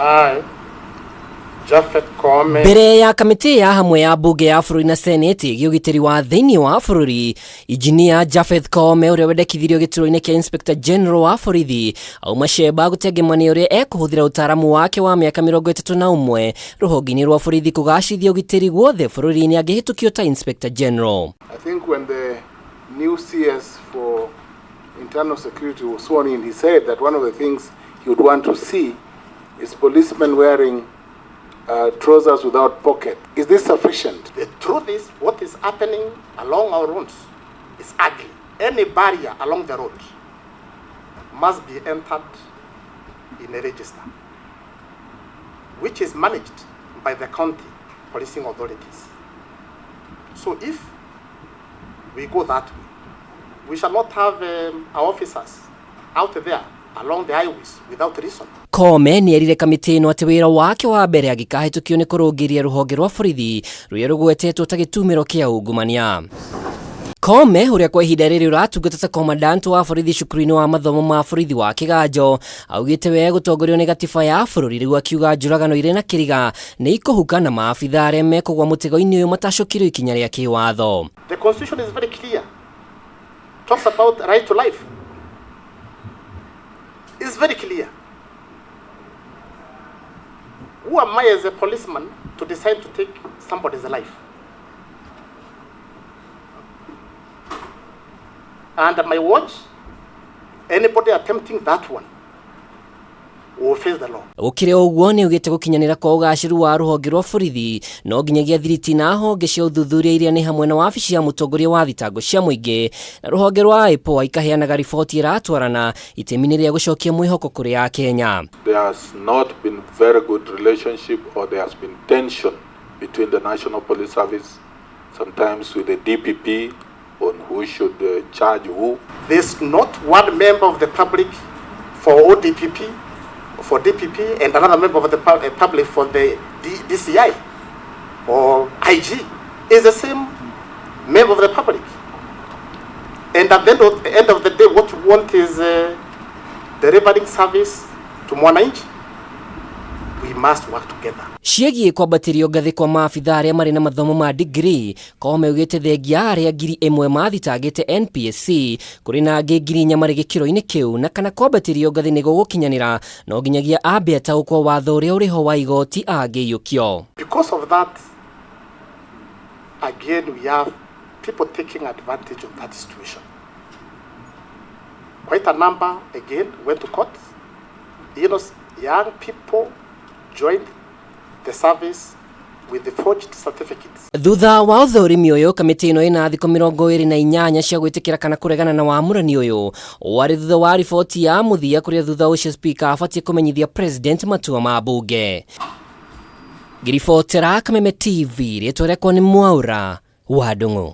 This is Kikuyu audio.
I, Japhet Koome. Mbere ya kamĩtĩ ya hamwe ya mbunge ya bũrũri na seneti ĩgiĩ ũgitĩri wa thĩinĩ wa bũrũri, injinia Japheth Koome ũrĩa wendekithirio gĩturwa-inĩ kĩa Inspector General wa borithi auma cemba gũtengemania ũrĩa ekũhũthĩra ũtaaramu wake wa mĩaka 31 rũhonge-inĩ rwa borithi kũgacithia ũgitĩri guothe bũrũri-inĩ angĩhĩtũkio ta Inspector General. I think when the new CS for Internal Security was sworn in, he said that one of the things he would want to see is policemen wearing trousers without pocket. Is this sufficient? The truth is, what is happening along our roads is ugly. Any barrier along the road must be entered in a register, which is managed by the county policing authorities. So if we go that way, we shall not have our officers out there along the highways without reason. Koome nĩ erire kamĩtĩ ĩno atĩ wĩra wake wa mbere angĩkahĩtũkio nĩ kũrũngĩria rũhonge rwa borithi rũrĩa rũgwetetwo ta gĩtumĩro kĩa ungumania. Koome ũrĩa kwa ihinda rĩrĩ ũratungata ta commandant wa borithi cukuru-inĩ wa mathomo ma borithi wa Kĩganjo augĩte we gũtongorio nĩ gatiba ya bũrũri rĩu akiuga njũragano irĩ na kĩriga nĩ ikũhuka na maabitha arĩa mekũgwa mũtego-inĩ ũyũ matacũkĩrio ikinya rĩa kĩwatho. The constitution is very clear. Talks about right to life. It's very clear. Who am I as a policeman to decide to take somebody's life? Under my watch, anybody attempting that one will face the law. Gũkĩrĩ ũguo nĩ augĩte gũkinyanĩra kwa ũgacĩru wa rũhonge rwa borithi no nginyagia thiriti na honge cia ũthuthuria iria nĩ hamwe na wabici ya mũtongoria wa thitango cia mũingĩ na rũhonge rwa IPOA ikaheanaga riboti ĩratwarana itemi-inĩ rĩa gũcokia mwĩhoko kũrĩ Akenya. There has not been very good relationship, or there has been tension between the National Police Service, sometimes with the DPP on who should charge who. There's not one member of the public for ODPP, for DPP, and another member of the public for the DCI or IG. It's the same member of the public. And at the end of the day, what we want is delivering service to mwananchi. We must work together. Ciĩgiĩ kwambatĩrio ngathĩ kwa maabitha arĩa marĩ na mathomo ma degree, Koome augĩte thengia arĩa 1000 mathitangĩte NPSC kũrĩ na angĩ 4,000 marĩ gĩkĩro-inĩ kĩu na kana kwambatĩrio ngathĩ nĩ gũgũkinyanĩra no nginyagia ambe ataũkwo watho ũrĩa ũrĩho wa igoti angĩiyũkio. Because of that, again we have people taking advantage of that situation. Quite a number again went to court. Young people joined the service with the forged certificates. Thutha wa ũthũrimi ũyũ kamĩtĩ ĩno ĩna thikũ 28 cia gwĩtĩkĩra kana kũregana na wamũrani ũyũ warĩ thutha wa riboti ya mũthia kũrĩa thutha ũcio speaker abatiĩ kũmenyithia president matua ma mbunge. Ngĩribotera Kameme TV rĩtwa rĩakwa nĩ Mwaura wa Ndung'u.